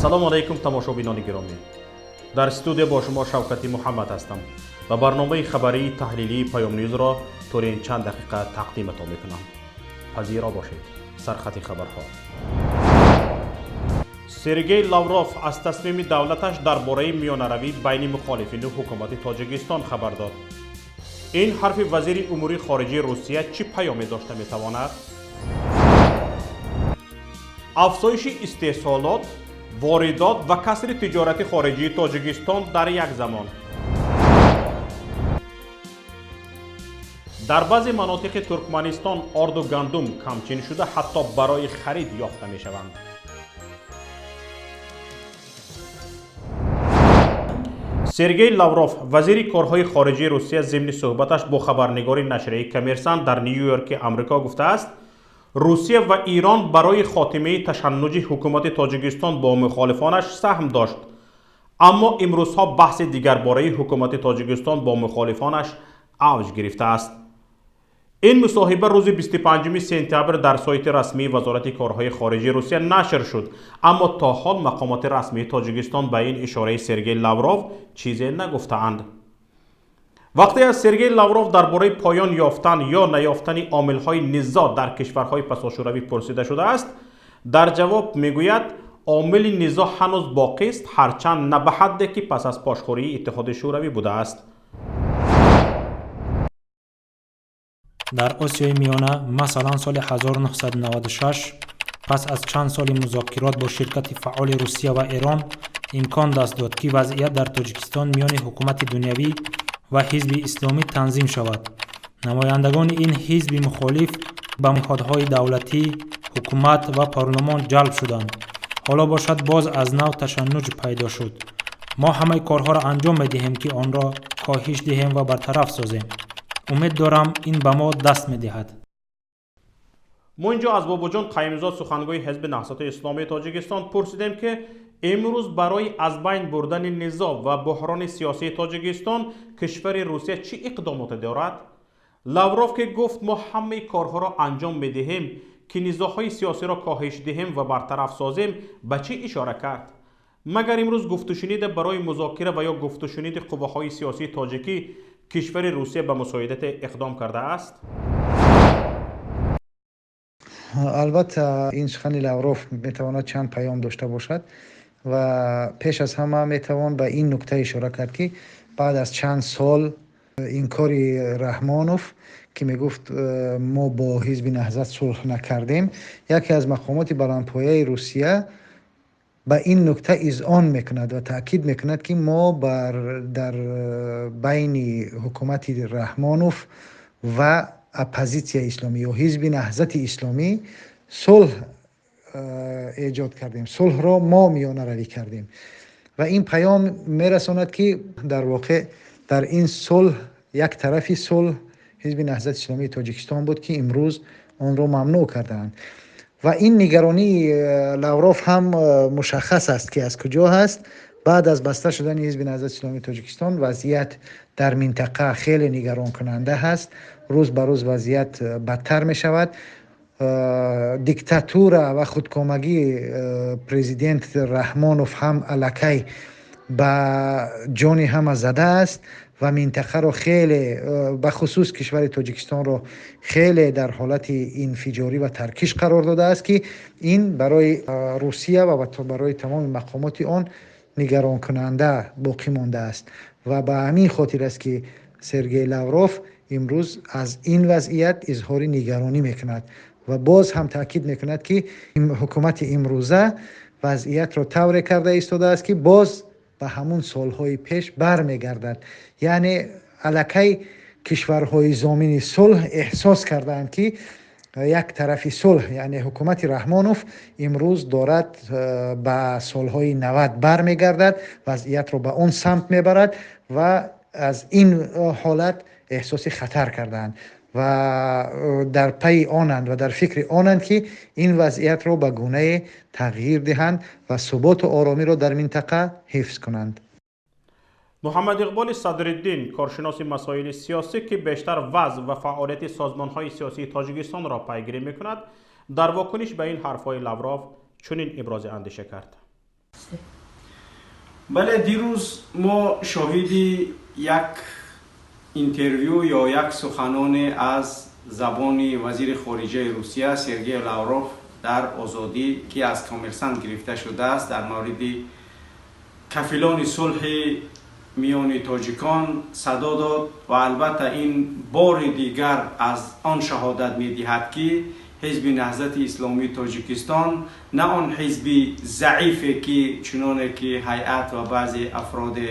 Ассалому алайкум, тамошобинони гиромӣ. Дар студия бо шумо Шавкати Муҳаммад ҳастам ва барномаи хабарии таҳлилии Паёмнюзро тӯли ин чанд дақиқа тақдиматон мекунам. Пазиро бошед. Сархати хабарҳо. Сергей Лавров аз тасмими давлаташ дар бораи миёнаравӣ байни мухолифину ҳукумати Тоҷикистон хабар дод. Ин ҳарфи вазири умури хориҷии Русия чӣ паёме дошта метавонад? Афзоиши истеҳсолот, воридот ва касри тиҷорати хориҷии Тоҷикистон дар як замон. Дар баъзе манотиқи Туркманистон орду гандум камчин шуда, ҳатто барои харид ёфта мешаванд. Сергей Лавров, вазири корҳои хориҷии Русия, зимни суҳбаташ бо хабарнигори нашрияи Коммерсант дар Нью-Йорки Амрико гуфтааст, Русия ва Ирон барои хотимаи ташаннуҷи ҳукумати Тоҷикистон бо мухолифонаш саҳм дошт, аммо имрӯзҳо баҳси дигарбораи ҳукумати Тоҷикистон бо мухолифонаш авҷ гирифтааст. Ин мусоҳиба рӯзи 25 сентябр дар сайти расмии Вазорати корҳои хориҷии Русия нашр шуд, аммо то ҳол мақомоти расмии Тоҷикистон ба ин ишораи Сергей Лавров чизе нагуфтаанд. Вақте аз Сергей Лавров дар бораи поён ёфтан ё наёфтани омилҳои низоъ дар кишварҳои пасошӯравӣ пурсида шудааст, дар ҷавоб мегӯяд, омили низоъ ҳанӯз боқист, ҳарчанд на ба ҳадде, ки пас аз пошхӯрии Иттиҳоди Шӯравӣ будааст. Дар Осиёи Миёна, масалан, соли 1996 пас аз чанд соли музокирот бо ширкати фаъоли Русия ва Эрон имкон даст дод, ки вазъият дар Тоҷикистон миёни ҳукумати дунявӣ ва ҳизби исломӣ танзим шавад. Намояндагони ин ҳизби мухолиф ба ниҳодҳои давлатӣ, ҳукумат ва парлумон ҷалб шуданд. Ҳоло бошад, боз аз нав ташаннуҷ пайдо шуд. Мо ҳамаи корҳоро анҷом медиҳем, ки онро коҳиш диҳем ва бартараф созем. Умед дорам, ин ба мо даст медиҳад. Мо инҷо аз Бобоҷон Қаюмзод, сухангӯи Ҳизби Наҳзати Исломии Тоҷикистон, пурсидем, ки имрӯз барои аз байн бурдани низоъ ва буҳрони сиёсии Тоҷикистон кишвари Русия чӣ иқдомоте дорад? Лавров, ки гуфт, мо ҳамаи корҳоро анҷом медиҳем, ки низоъҳои сиёсиро коҳиш диҳем ва бартараф созем, ба чӣ ишора кард? Магар имрӯз гуфтушуниде барои музокира ва ё гуфтушуниди қувваҳои сиёсии тоҷикӣ кишвари Русия ба мусоидате иқдом кардааст? Албатта, ин сухани Лавров метавонад чанд паём дошта бошад ва пеш аз ҳама метавон ба ин нукта ишора кард, ки баъд аз чанд сол инкори Раҳмонов, ки мегуфт, мо бо ҳизби Наҳзат сулҳ накардем, яке аз мақомоти баландпояи Русия ба ин нукта изъон мекунад ва таъкид мекунад, ки мо дар байни ҳукумати Раҳмонов ва оппозитсияи исломӣ ё ҳизби Наҳзати исломӣ сулҳ эҷод кардем, сулҳро мо миёнаравӣ кардем. Ва ин паём мерасонад, ки дар воқеъ дар ин сулҳ як тарафи сулҳ ҳизби Наҳзати исломии Тоҷикистон буд, ки имрӯз онро мамнӯъ кардаанд. Ва ин нигаронии Лавров ҳам мушаххас аст, ки аз куҷо ҳаст. Баъд аз баста шудани ҳизби Наҳзати исломии Тоҷикистон вазъият дар минтақа хеле нигаронкунанда ҳаст. Рӯз ба рӯз вазъият бадтар мешавад. Диктатура ва худкомагии президент Раҳмонов ҳам аллакай ба ҷони ҳама задааст ва минтақаро хеле, бахусус кишвари Тоҷикистонро хеле дар ҳолати инфиҷорӣ ва таркиш қарор додааст, ки ин барои Русия ва барои тамоми мақомоти он нигаронкунанда боқӣ мондааст. Ва ба ҳамин хотир аст, ки Сергей Лавров имрӯз аз ин вазъият изҳори нигаронӣ мекунад ва боз ҳам таъкид мекунад, ки ҳукумати имрӯза вазъиятро тавре карда истодааст, ки боз ба ҳамун солҳои пеш бармегардад. Яъне аллакай кишварҳои зомини сулҳ эҳсос кардаанд, ки як тарафи сулҳ, яъне ҳукумати Раҳмонов, имрӯз дорад ба солҳои 90 бармегардад, вазъиятро ба он самт мебарад ва аз ин ҳолат эҳсоси хатар кардаанд ва дар пайи онанд ва дар фикри онанд, ки ин вазъиятро ба гунае тағйир диҳанд ва суботу оромиро дар минтақа ҳифз кунанд. Муҳаммад Иқболи Садриддин, коршиноси масоили сиёсӣ, ки бештар вазъ ва фаъолияти созмонҳои сиёсии Тоҷикистонро пайгирӣ мекунад, дар вокуниш ба ин ҳарфҳои Лавров чунин ибрози андеша кард. ҳастед. Бале, дирӯз мо шоҳиди як интервю ё як суханоне аз забони вазири хориҷаи Русия Сергей Лавров дар Озодӣ, ки аз Коммерсант гирифта шудааст, дар мавриди кафилони сулҳи миёни тоҷикон садо дод ва албатта ин бори дигар аз он шаҳодат медиҳад, ки Ҳизби Наҳзати Исломии Тоҷикистон на он ҳизби заифе, ки чуноне ки ҳайат ва баъзе афроде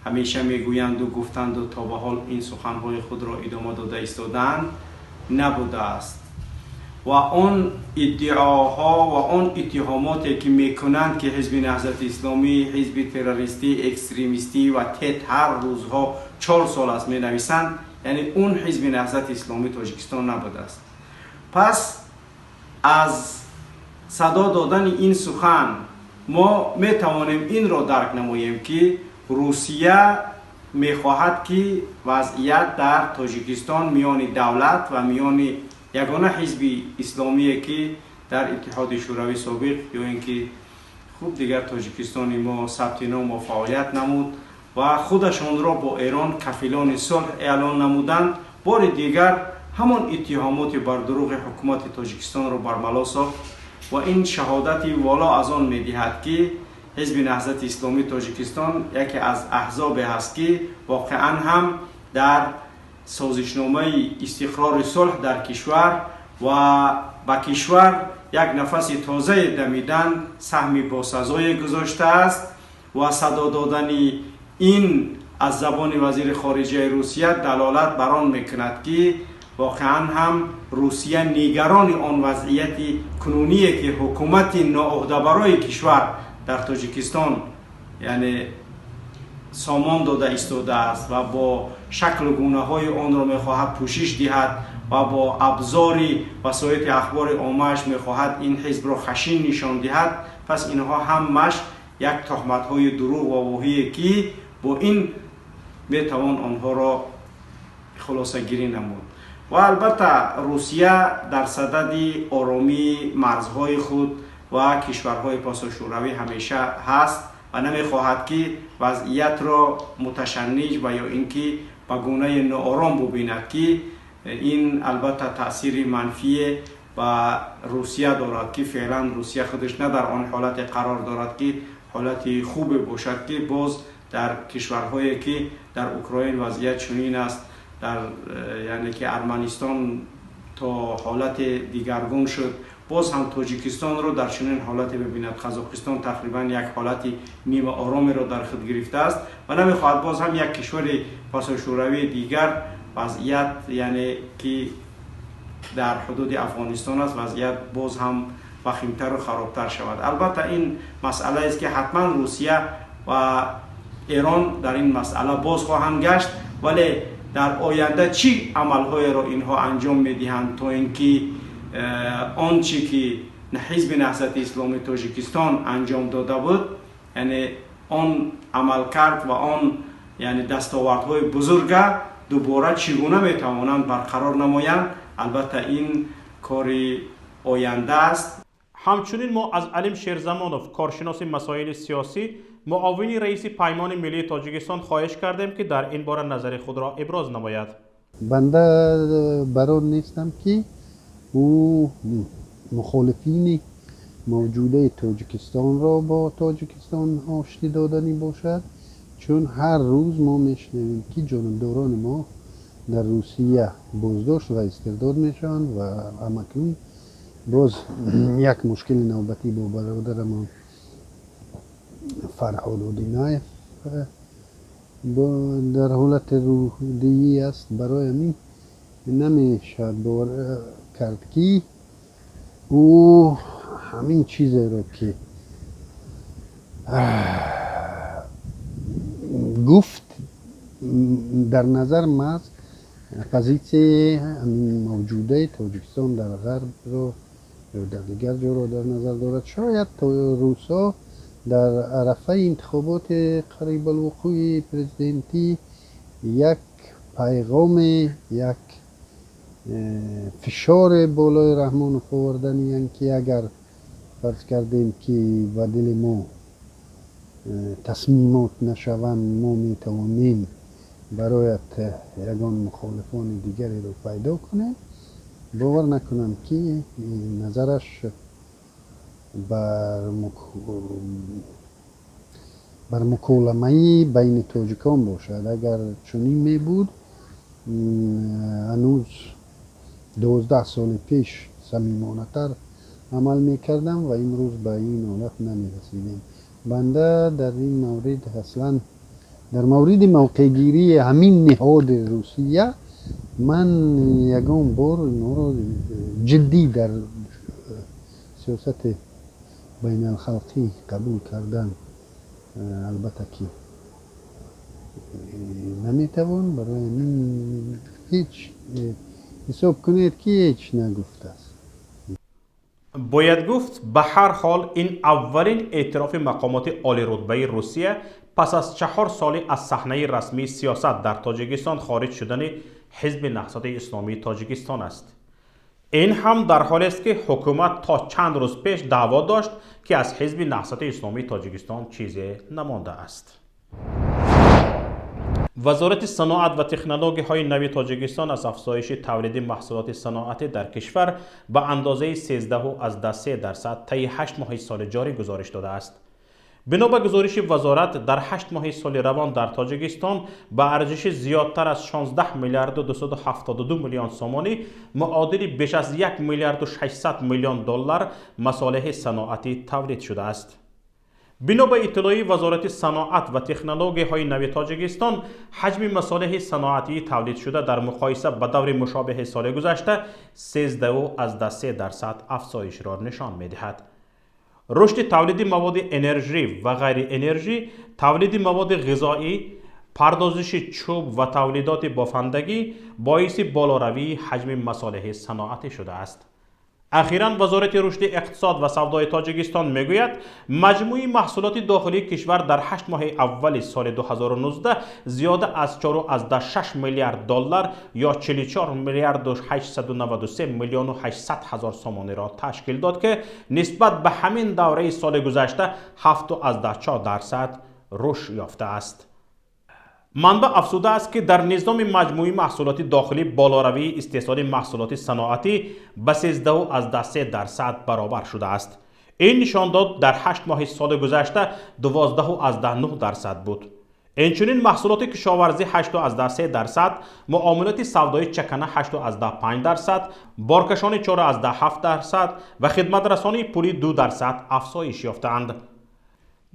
ҳамеша мегӯянду гуфтанду то ба ҳол ин суханҳои худро идома дода истодаанд, набудааст ва он иддаоҳо ва он иттиҳомоте, ки мекунанд, ки Ҳизби Наҳзати Исломӣ ҳизби террористӣ, экстремистӣ ва ТЕТ ҳар рӯзҳо 4 сол аст менависанд, яъне он Ҳизби Наҳзати Исломии Тоҷикистон набудааст. Пас аз садо додани ин сухан мо метавонем инро дарк намоем, ки Русия мехоҳад, ки вазъият дар Тоҷикистон миёни давлат ва миёни ягона ҳизби исломие, ки дар Иттиҳоди Шӯравӣ собиқ ё ин ки хуб дигар Тоҷикистони мо сабти ном ва фаъолият намуд ва худашонро бо Эрон кафилони сулҳ эълон намуданд, бори дигар ҳамон иттиҳомоти бардурӯғи ҳукумати Тоҷикистонро бармало сохт ва ин шаҳодати воло аз он медиҳад, ки Ҳизби Наҳзати Исломии Тоҷикистон яке аз аҳзобе ҳаст, ки воқеан ҳам дар созишномаи истиқрори сулҳ дар кишвар ва ба кишвар як нафаси тозае дамидан саҳми босазое гузоштааст. Ва садо додани ин аз забони вазири хориҷаи Русия далолат бар он мекунад, ки воқеан ҳам Русия нигарони он вазъияти кунуние, ки ҳукумати ноуҳдабарои кишвар дар Тоҷикистон, яъне сомон дода истодааст ва бо шаклу гунаҳои онро мехоҳад пӯшиш диҳад ва бо абзори васоити ахбори оммааш мехоҳад ин ҳизбро хашин нишон диҳад. Пас инҳо ҳамаш як тӯҳматҳои дурӯғ ва воҳие, ки бо ин метавон онҳоро хулосагирӣ намуд. Ва албатта Русия дар садади оромии марзҳои худ ва кишварҳои пасошӯравӣ ҳамеша ҳаст ва намехоҳад, ки вазъиятро муташанниҷ ва ё ин ки ба гунаи ноором бубинад, ки ин албатта таъсири манфие ба Русия дорад, ки феълан Русия худаш на дар он ҳолате қарор дорад, ки ҳолати хубе бошад, ки боз дар кишварҳое, ки дар Украин вазъият чунин аст, дар яъне ки Арманистон то ҳолате дигаргун шуд, боз ҳам Тоҷикистонро дар чунин ҳолате бибинад. Қазоқистон тақрибан як ҳолати нимаоромеро дар худ гирифтааст ва намехоҳад боз ҳам як кишвари пасошӯравии дигар вазъият, яъне ки дар ҳудуди Афғонистон аст, вазъият боз ҳам вахимтару харобтар шавад. Албатта ин масъалаест, ки ҳатман Русия ва Эрон дар ин масъала боз хоҳанд гашт, вале дар оянда чӣ амалҳоеро инҳо анҷом медиҳанд, то ин ки он чӣ ки Ҳизби Наҳзати Исломии Тоҷикистон анҷом дода буд, яъне он амалкард ва он яъне дастовардҳои бузурга дубора чӣ гуна метавонанд барқарор намоянд, албатта ин кори оянда аст. Ҳамчунин мо аз Алим Шерзамонов, коршиноси масоили сиёсӣ, муовини раиси Паймони миллии Тоҷикистон хоҳиш кардем, ки дар ин бора назари худро иброз намояд. Банда бар он нестам, ки ӯ мухолифини мавҷудаи Тоҷикистонро бо Тоҷикистон оштӣ доданӣ бошад, чун ҳар рӯз мо мешунавем, ки ҷонибдорони мо дар Русия боздошт ва истирдод мешаванд ва ҳамакнун боз як мушкили навбатӣ бо бародарамон Фарҳод Одинаев дар ҳолати рӯҳдиҳӣ аст. Барои ҳамин намешавад бовар кард, ки ӯ ҳамин чизеро, ки гуфт, дар назар маҳз позитсияи мавҷудаи Тоҷикистон дар ғарбро ё дар дигар ҷоро дар назар дорад. Шояд русҳо дар арафаи интихоботи қарибалвуқӯи президентӣ як пайғоме, як фишоре болои Раҳмонов оварданиянд, ки агар фарз кардем, ки ба дили мо тасмимот нашаванд, мо метавонем бароят ягон мухолифони дигареро пайдо кунем. Бовар накунам, ки назараш бар муколамаи байни тоҷикон бошад. Агар чунин мебуд, ҳанӯз 12 соли пеш самимонатар амал мекардам ва имрӯз ба ин ҳолат намерасидем. Банда дар ин маврид, аслан дар мавриди мавқеъгирии ҳамин ниҳоди Русия, ман ягон бор инҳоро ҷиддӣ дар сиёсати байналхалқӣ қабул кардан, албатта ки, наметавон. Барои ҳамин ҳеҷ, ҳисоб кунед, ки ҳеҷ нагуфтааст. Бояд гуфт, ба ҳар ҳол ин аввалин эътирофи мақомоти олирутбаи Русия пас аз 4 соли аз саҳнаи расмии сиёсат дар Тоҷикистон хориҷ шудани Ҳизби Наҳзати Исломии Тоҷикистон аст. Ин ҳам дар ҳолест, ки ҳукумат то чанд рӯз пеш даъво дошт, ки аз Ҳизби Наҳзати Исломии Тоҷикистон чизе намондааст. Вазорати саноат ва технологияҳои нави Тоҷикистон аз афзоиши тавлиди маҳсулоти саноатӣ дар кишвар ба андозаи 13,3% таи 8 моҳи соли ҷорӣ гузориш додааст. Бино ба гузориши вазорат, дар 8 моҳи соли равон дар Тоҷикистон ба арзиши зиёдтар аз 16 миллиарду 272 миллион сомонӣ, муодили беш аз 1 миллиарду 600 миллион доллар, масолеҳи саноатӣ тавлид шудааст. Бино ба иттилои Вазорати саноат ва технологияҳои нави Тоҷикистон, ҳаҷми масолеҳи саноатии тавлидшуда дар муқоиса ба даври мушобиҳи соли гузашта 13,3% афзоишро нишон медиҳад. Рушди тавлиди маводи энержӣ ва ғайриэнержӣ, тавлиди маводи ғизоӣ, пардозиши чӯб ва тавлидоти бофандагӣ боиси болоравии ҳаҷми масолеҳи саноатӣ шудааст. Ахиран Вазорати рушди иқтисод ва савдои Тоҷикистон мегӯяд, маҷмӯи маҳсулоти дохилии кишвар дар 8 моҳи аввали соли 2019 зиёда аз 4,6 миллиард доллар ё 44 миллиарду 893 миллиону 800 ҳазор сомониро ташкил дод, ки нисбат ба ҳамин давраи соли гузашта 7,4% рушд ёфтааст. Манбаъ афзудааст, ки дар низоми маҷмӯи маҳсулоти дохилӣ болоравии истеҳсоли маҳсулоти саноатӣ ба 13,3% баробар шудааст. Ин нишондод дар 8 моҳи соли гузашта 12,9% буд. Инчунин маҳсулоти кишоварзӣ 8,3%, муомилоти савдои чакана 8,5%, боркашонӣ 4,7% ва хидматрасонии пулӣ 2% афзоиш ёфтаанд.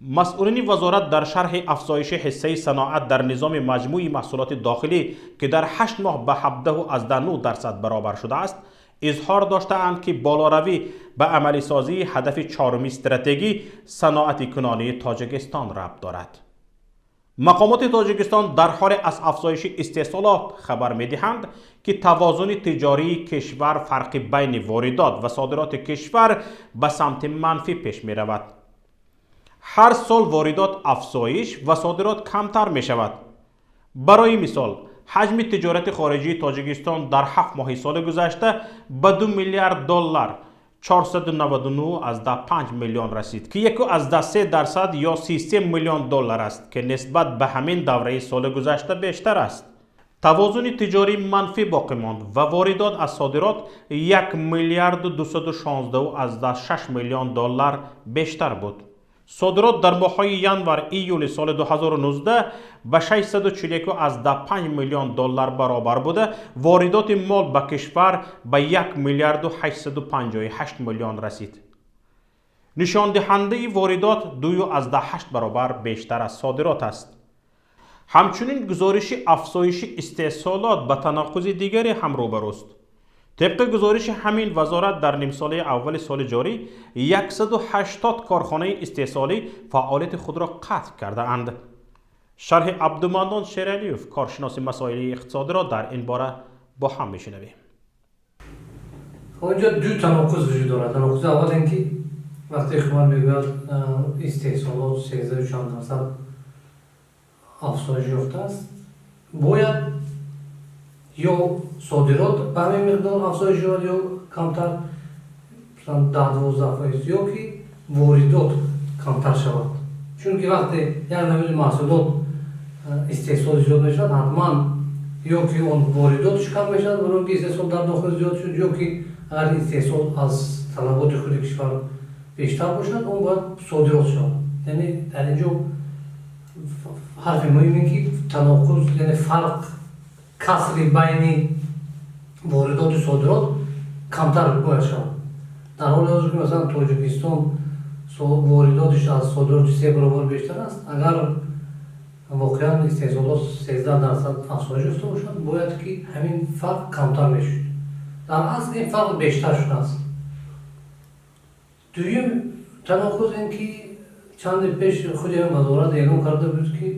Масъулини вазорат дар шарҳи афзоиши ҳиссаи саноат дар низоми маҷмӯи маҳсулоти дохилӣ, ки дар 8 моҳ ба 17,9% баробар шудааст, изҳор доштаанд, ки болоравӣ ба амалисозии ҳадафи чоруми стратегӣ саноатикунонии Тоҷикистон рабт дорад. Мақомоти Тоҷикистон дар ҳоле аз афзоиши истеҳсолот хабар медиҳанд, ки тавозуни тиҷории кишвар, фарқи байни воридот ва содироти кишвар, ба самти манфӣ пеш меравад. Ҳар сол воридот афзоиш ва содирот камтар мешавад. Барои мисол, ҳаҷми тиҷорати хориҷии Тоҷикистон дар 7 моҳи соли гузашта ба 2 миллиард доллар 499,5 миллион расид, ки 1,3% ё 33 миллион доллар аст, ки нисбат ба ҳамин давраи соли гузашта бештар аст. Тавозуни тиҷорӣ манфӣ боқӣ монд ва воридот аз содирот 1 миллиарду 216,6 миллион доллар бештар буд. Содирот дар моҳҳои январ июли соли 2019 ба 641,5 миллион доллар баробар буда, воридоти мол ба кишвар ба 1 миллиарду 858 миллион расид. Нишондиҳандаи воридот 2,8 баробар бештар аз содирот аст. Ҳамчунин гузориши афзоиши истеҳсолот ба танаққузи дигаре ҳам рӯбарӯст. Тибқи гузориши ҳамин вазорат, дар нимсолаи аввали соли ҷорӣ 180 корхонаи истеҳсолӣ фаъолияти худро қатъ кардаанд. Шарҳи Абдуманнон Шералиев, коршиноси масоили иқтисодиро дар ин бора бо ҳам мешунавем. Онҷо ду таноқуз вуҷуд дорад. Таноқузи аввал ин ки вақте ҳукумат мегӯяд, истеҳсолот 13 чанд дарсад афзоиш ёфтааст, бояд ё содирот ба ҳамин миқдор афзоиш ёбад ё камтар, масалан 10-12%, ё ки воридот камтар шавад. Чунки вақте як намуди маҳсулот истеҳсол зиёд мешавад, ҳатман ё ки он воридотш кам мешавад, барои ки истеҳсол дар дохил зиёд шуд, ё ки агар истеҳсол аз талаботи худи кишвар бештар бошад, он бояд содирот шавад. Яъне дар ин ҷо ҳарфи муҳим ин ки таноқуз, яъне фарқ, касри байни воридоту содирот камтар бояд шавад. Дар ҳоли ҳозир ки масалан Тоҷикистон воридотиш аз содироти 3 баробар бештар аст, агар воқеан истеҳсолот 13% афзоиш ёфта бошад, бояд ки ҳамин фарқ камтар мешуд. Дар асл ин фарқ бештар шудааст. Дуюм таноқуз ин ки чанде пеш худи ҳамин вазорат эълон карда буд, ки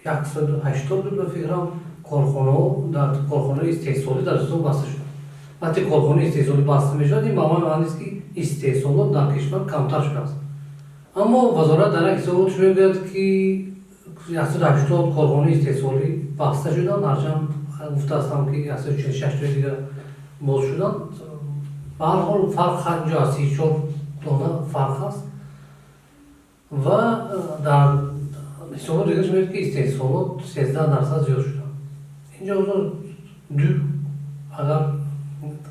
180 буд ба фикрам корхонаҳо дар корхонаи истеҳсолӣ дар Тоҷикистон баста шуданд. Вақте корхонаи истеҳсолӣ баста мешавад, ин ба маънои он нест, ки истеҳсолот дар кишвар камтар шудааст. Аммо вазорат дар як ҳисоботш мегӯяд, ки 180 корхонаи истеҳсолӣ баста шуданд, ҳарчанд гуфтаастам, ки 146 тои дигар боз шуданд. Ба ҳар ҳол фарқ инҷо аз 34 дона фарқ аст. Ва дар ҳисобот дигарш мегӯяд, ки истеҳсолот 13% зиёд шуданд. Инҷо ду, агар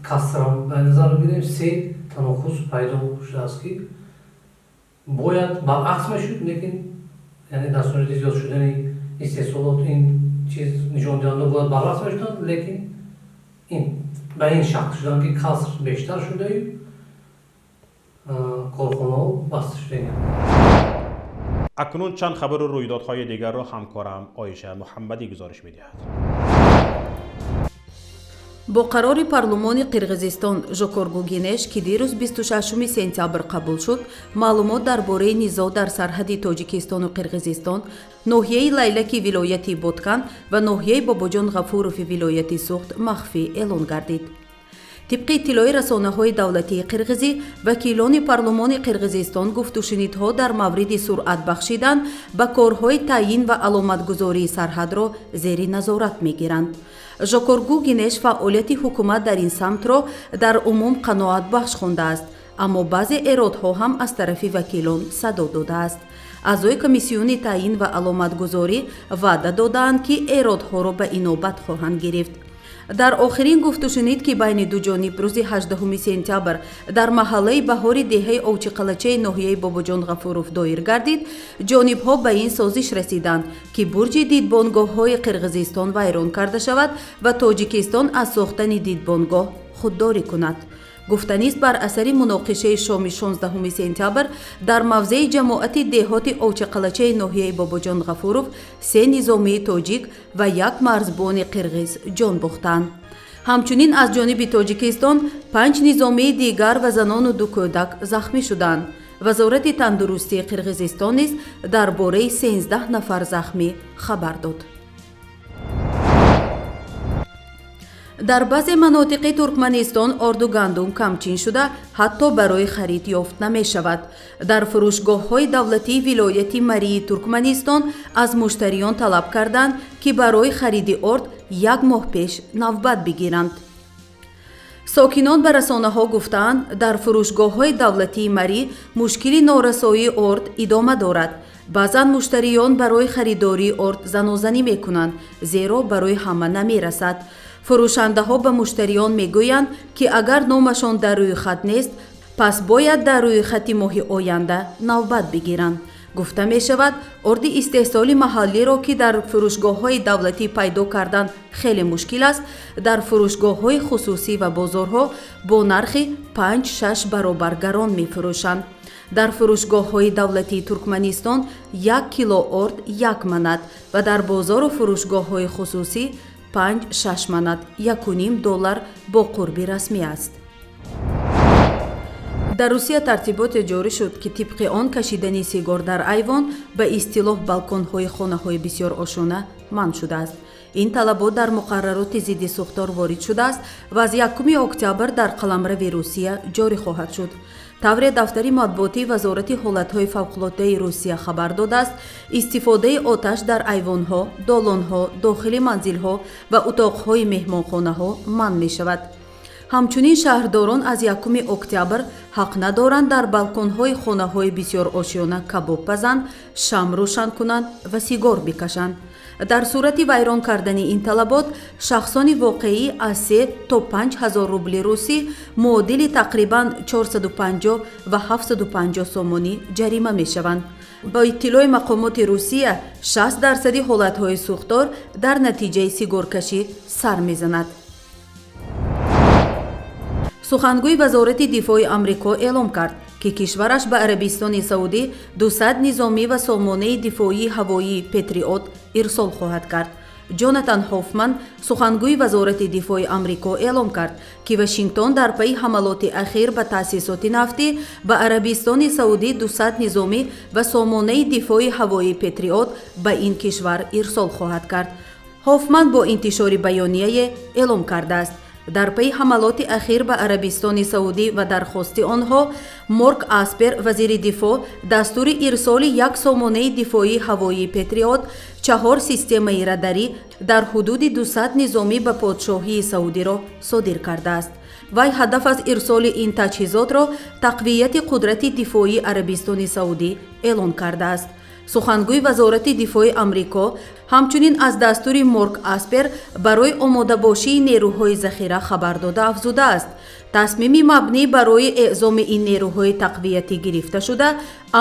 касрам ба назар бигирем, се таноқуз пайдо шудааст, ки бояд баръакс мешуд, лекин яъне дар сурати зиёд шудани истеҳсолот ин чиз нишондиҳанда бояд баръакс мешуданд, лекин ин ба ин шакл шуданд, ки каср бештар шудаю корхонаҳо баста шудагианд. Акнун чанд хабару рӯйдодҳои дигарро ҳамкорам Оиша Муҳаммадӣ гузориш медиҳад. Бо қарори парлумони Қирғизистон Жогорку Кенеш, ки дирӯз 26 сентябр қабул шуд, маълумот дар бораи низоъ дар сарҳади Тоҷикистону Қирғизистон, ноҳияи Лайлаки вилояти Боткан ва ноҳияи Бобоҷон Ғафурови вилояти Суғд махфӣ эълон гардид. Тибқи иттилои расонаҳои давлатии қирғизӣ, вакилони парлумони Қирғизистон гуфтушунидҳо дар мавриди суръат бахшидан ба корҳои таъйин ва аломатгузории сарҳадро зери назорат мегиранд. Жогорку Кенеш фаъолияти ҳукумат дар ин самтро дар умум қаноатбахш хондааст, аммо баъзе эродҳо ҳам аз тарафи вакилон садо додааст. Аъзои комиссиони таъйин ва аломатгузорӣ ваъда додаанд, ки эродҳоро ба инобат хоҳанд гирифт. Дар охирин гуфтушунид, ки байни ду ҷониб рӯзи 18 сентябр дар маҳаллаи Баҳори деҳаи Овчиқалачаи ноҳияи Бобоҷон Ғафуров доир гардид, ҷонибҳо ба ин созиш расиданд, ки бурҷи дидбонгоҳҳои Қирғизистон вайрон карда шавад ва Тоҷикистон аз сохтани дидбонгоҳ худдорӣ кунад. Гуфтанист, бар асари муноқишаи шоми 16 сентябр дар мавзеи ҷамоати деҳоти Овчақалачаи ноҳияи Бобоҷон Ғафуров се низомии тоҷик ва як марзбони қирғиз ҷон бохтанд. Ҳамчунин аз ҷониби Тоҷикистон панҷ низомии дигар ва занону ду кӯдак захмӣ шуданд. Вазорати тандурустии Қирғизистон низ дар бораи 13 нафар захмӣ хабар дод. Дар баъзе манотиқи Туркманистон орду гандум камчин шуда, ҳатто барои харид ёфт намешавад. Дар фурӯшгоҳҳои давлатии вилояти Марии Туркманистон аз муштариён талаб карданд, ки барои хариди орд як моҳ пеш навбат бигиранд. Сокинон ба расонаҳо гуфтаанд, дар фурӯшгоҳҳои давлатии Марӣ мушкили норасоии орд идома дорад. Баъзан муштариён барои харидории орд занозанӣ мекунанд, зеро барои ҳама намерасад. Фурӯшандаҳо ба муштариён мегӯянд, ки агар номашон дар рӯйхат нест, пас бояд дар рӯйхати моҳи оянда навбат бигиранд. Гуфта мешавад, орди истеҳсоли маҳаллиро, ки дар фурӯшгоҳҳои давлатӣ пайдо кардан хеле мушкил аст, дар фурӯшгоҳҳои хусусӣ ва бозорҳо бо нархи 5-6 баробар гарон мефурӯшанд. Дар фурӯшгоҳҳои давлатии Туркманистон 1 кило орд 1 манат ва дар бозору фурӯшгоҳҳои хусусӣ 5-6 манат $1.5 бо қурби расмӣ аст. Дар Русия тартиботе ҷорӣ шуд, ки тибқи он кашидани сигор дар айвон, ба истилоҳ балконҳои хонаҳои бисёрошона, манъ шудааст. Ин талабот дар муқаррароти зидди сӯхтор ворид шудааст ва аз 1 октябр дар қаламрави Русия ҷорӣ хоҳад шуд. Тавре дафтари матбуотии Вазорати ҳолатҳои фавқулоддаи Русия хабар додааст, истифодаи оташ дар айвонҳо, долонҳо, дохили манзилҳо ва утоқҳои меҳмонхонаҳо манъ мешавад. Ҳамчунин шаҳрдорон аз 1 октябр ҳақ надоранд дар балконҳои хонаҳои бисёрошёна кабоб пазанд, шам рӯшан кунанд ва сигор бикашанд. Дар сурати вайрон кардани ин талабот шахсони воқеӣ аз 3 то 5 ҳазор рубли русӣ, муодили тақрибан 450 ва 750 сомонӣ ҷарима мешаванд. Ба иттилои мақомоти Русия, 60% ҳолатҳои сӯхтор дар натиҷаи сигоркашӣ сар мезанад. Сухангӯи Вазорати дифои Амрико эълом кард, ки кишвараш ба Арабистони Саудӣ 200 низомӣ ва сомонаи дифоии ҳавоии Петриот ирсол хоҳад кард. Ҷонатан Ҳофман, сухангӯи Вазорати дифои Амрико, эълом кард, ки Вашингтон дар пайи ҳамалоти ахир ба таъсисоти нафтӣ ба Арабистони Саудӣ 200 низомӣ ва сомонаи дифои ҳавоии Петриот ба ин кишвар ирсол хоҳад кард. Ҳофман бо интишори баёнияе эълом кардааст: дар пайи ҳамалоти ахир ба Арабистони Саудӣ ва дархости онҳо, Морк Аспер, вазири дифоъ, дастури ирсоли як сомонаи дифоии ҳавоии Петриот, чаҳор системаи радарӣ дар ҳудуди 200 низомӣ ба подшоҳии Саудиро содир кардааст. Вай ҳадаф аз ирсоли ин таҷҳизотро тақвияти қудрати дифоии Арабистони Саудӣ эълон кардааст. Сухангӯи Вазорати дифои Амрико ҳамчунин аз дастури Морк Аспер барои омодабошии нерӯҳои захира хабар дода афзудааст: тасмими мабнӣ барои эъзоми ин нерӯҳои тақвиятӣ гирифта шуда,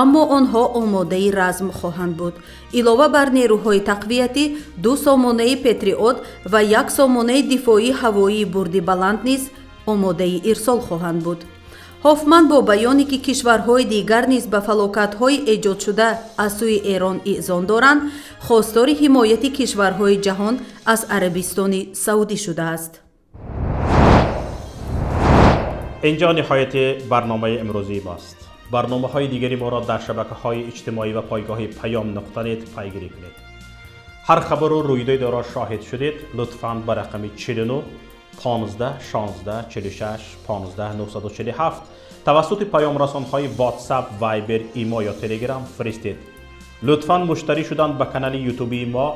аммо онҳо омодаи разм хоҳанд буд. Илова бар нерӯҳои тақвиятӣ, ду сомонаи Петриот ва як сомонаи дифоии ҳавоии бурди баланд низ омодаи ирсол хоҳанд буд. Ҳофман бо баёне ки кишварҳои дигар низ ба фалокатҳои эҷодшуда аз сӯи Эрон эъзон доранд, хостори ҳимояти кишварҳои ҷаҳон аз Арабистони Саудӣ шудааст. Инҷо ниҳояти барномаи имрӯзии мост. Барномаҳои дигари моро дар шабакаҳои иҷтимоӣ ва пойгоҳи Паём нуқта нет пайгирӣ кунед. Ҳар хабару рӯйдодеро шоҳид шудед, лутфан ба рақами 49 15 16 46 15 947 тавассути паёмрасонҳои WhatsApp, Viber, Imo ё Telegram фиристед. Лутфан муштарӣ шудан ба канали ютубии мо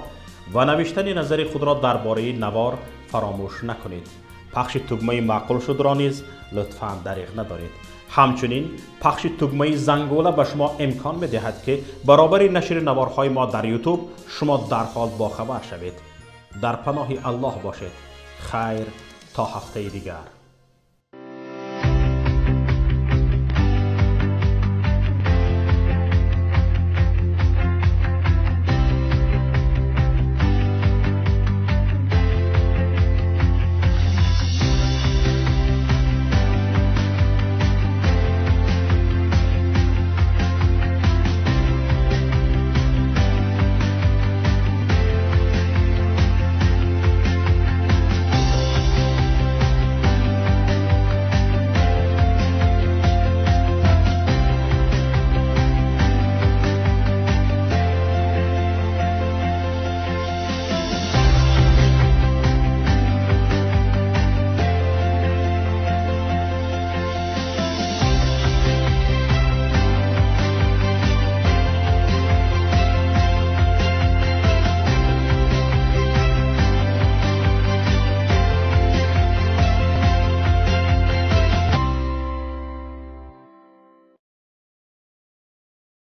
ва навиштани назари худро дар бораи навор фаромӯш накунед. Пахши тугмаи маъқул шудро низ лутфан дариғ надоред. Ҳамчунин пахши тугмаи зангула ба шумо имкон медиҳад, ки баробари нашри наворҳои мо дар Ютуб шумо дарҳол бохабар шавед. Дар паноҳи Аллоҳ бошед. Хайр, то ҳафтаи дигар.